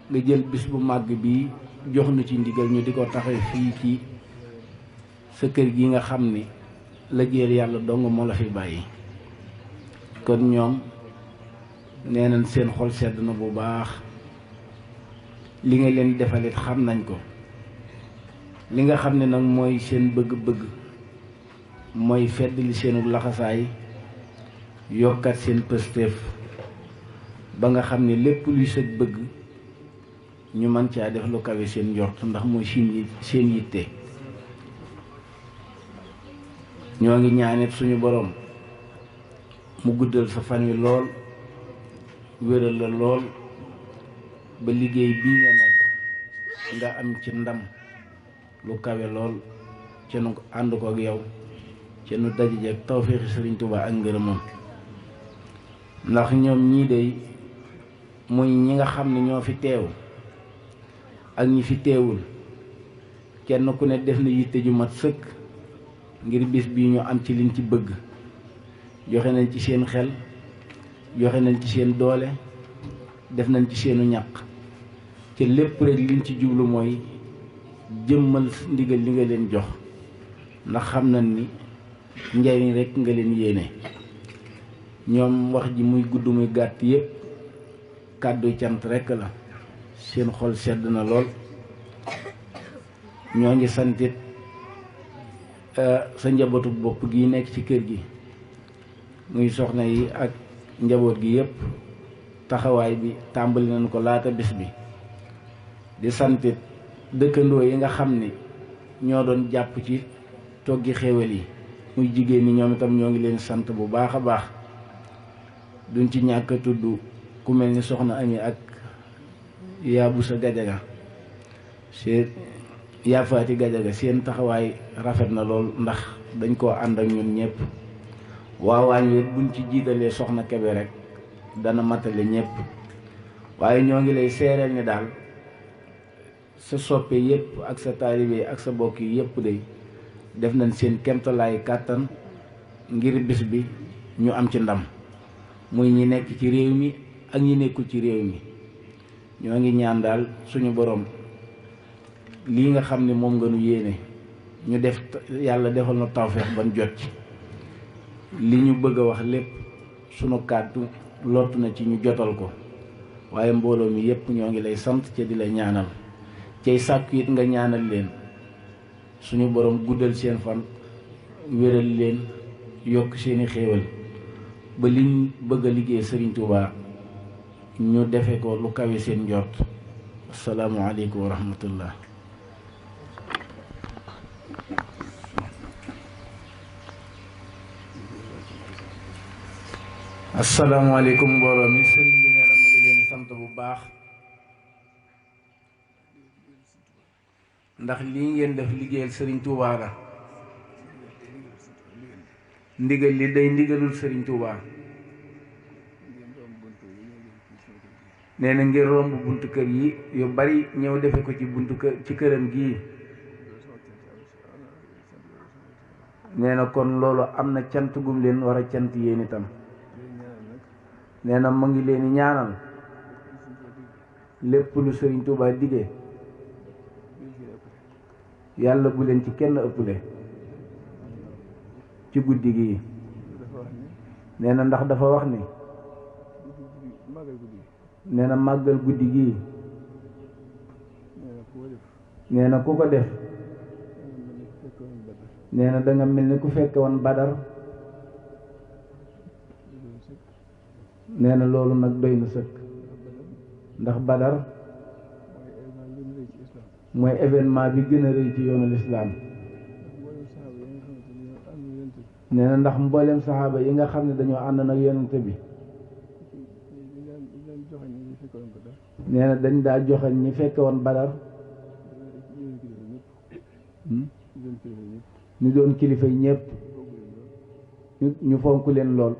nga jël bis bu màgg bi jox na ci ndigal ñu di ko taxee fii ci sa kër gi nga xam ni liggéeyal yàlla dong moo la fi bàyyi kon ñoom nee nañ seen xol sedd na bu baax li nga leen defalit xam nañ ko li nga xam ne nag mooy seen bëgg-bëgg mooy feddali seenu laxasaay yokkat seen pëstéef ba nga xam ne lépp luy sëg bëgg ñu mën caa def lu kawe seen njort ndax mooy seen yitte ñoo ngi ñaanit suñu borom mu guddal sa fan wi lool wéral la lool ba liggéey bii nga nekk nga am ci ndam lu kawe lool ci nu ànd ko ak yow ci nu dajeek tawféexi Sëriñ Tuubaa ak ngërëmam ndax ñoom ñii dey muy ñi nga xam ne ñoo fi teew ak ñi fi teewul kenn ku ne def na yitte ju mat sëkk ngir bis bii ñu am ci liñ ci bëgg joxe nañ ci seen xel joxe nañ ci seen doole def nañ ci seenu ñaq te lépp rek liñ ci jublu mooy jëmmal ndigal li nga leen jox ndax xam nañ ni njariñ rek nga leen yéene ñoom wax ji muy gudd muy gàtt yépp kàddu cant rekk la seen xol sedd na lool ñoo ngi santit sa njabootu bopp gi nekk ci kër gi muy soxna yi ak njaboot gi yépp taxawaay bi tàmbali nañ ko laata bis bi di santit dëkkandoo yi nga xam ni ñoo doon jàpp ci toggi xéewal yi muy jigéen ñi ñoom itam ñoo ngi leen sant bu baax a baax duñ ci ñàkk a tudd ku mel ni soxna Ami ak yaabu sa gajaga seen yaafaati gajaga seen taxawaay rafet na lool ndax dañ koo ànd ak ñun ñëpp waawaañ wi buñ ci jiitalee soxna Kebe rek dana matale ñëpp waaye ñoo ngi lay seereel ni daal sa soppe yëpp ak sa taalibe ak sa bokk yi yëpp de def nañ seen kemtalaay kàttan ngir bis bi ñu am ci ndam muy ñi nekk ci réew mi ak ñi nekkul ci réew mi ñoo ngi ñaan daal suñu borom lii nga xam ne moom nga nu yéene ñu def yàlla defal na tawfeex ban jot ci li ñu bëgg a wax lépp sunu kàddu lott na ci ñu jotal ko waaye mbooloo mi yépp ñoo ngi lay sant ca di la ñaanal cay sàkku it nga ñaanal leen suñu borom guddal seen fan wéral leen yokk seeni xéewal ba liñ bëgg a liggéey Sëriñ Tuubaa ñu defe ko lu kawe seen njort asalaamu aleykum wa rahmatullah asalaamaaleykum mbooloo mi sëriñ bi nee na mu ngi leen sant bu baax ndax lii ngeen def liggéeyal Sëriñ Tuubaa la ndigal li day ndigalul Sëriñ Tuubaa nee na ngir romb buntu kër yi yu bari ñëw defe ko ci buntu kër ci këram gii nee na kon loolu am na cant gum leen war a cant yéen itam nee na mu ngi leen ñaanal lépp lu Sëriñ Tuubaa dige yàlla bu leen ci kenn ëppale ci guddi gii nee na ndax dafa wax ni nee na màggal guddi gii nee na ku ko def nee na danga mel ni ku fekke woon Badar nee na loolu nag doy na sëkk ndax Badar mooy événement bi gën a rëy ci yoonu lislaam nee na ndax mboolem saxaaba yi nga xam ne dañoo ànd nag yonent bi nee na dañ daa joxe ñi fekke woon Badar ñu doon kilifa yi ñépp ñu fonk leen lool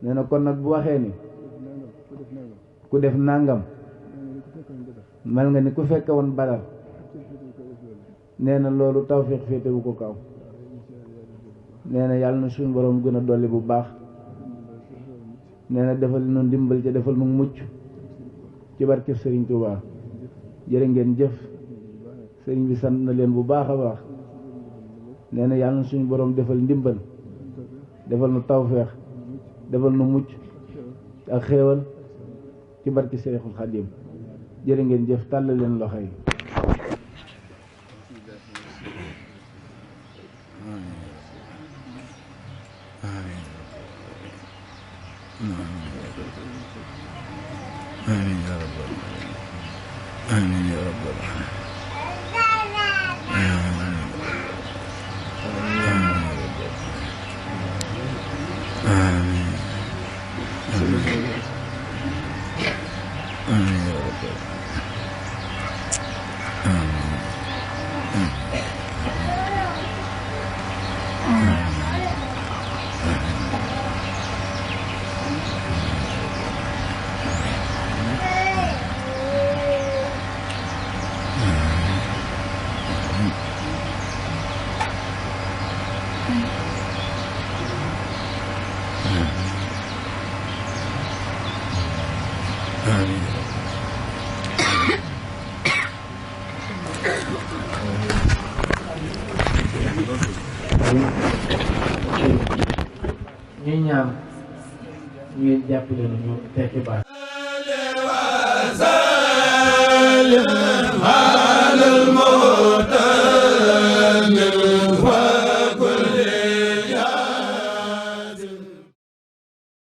nee na kon nag bu waxee ni ku def nàngam mel nga ni ku fekke woon Badar nee na loolu tawfiq féetewu ko kaw nee na yàlla na suñu borom gën a dolli bu baax nee na defal nu ndimbal ca defal nu mucc ci barke Serigne Touba jërë ngeen jëf sëriñ bi sant na leen bu baax a baax nee na yàlla na suñu borom defal ndimbal defal nu tawfeex defal nu mucc ak xéewal ci barke Seexul Xadim jërë ngeen jëf tàll leen loxo yi. آمين يا رب العالمين آمين يا رب العالمين آمين آمين يا رب ñuy ñaan ngeen jàppale ñu tekki baat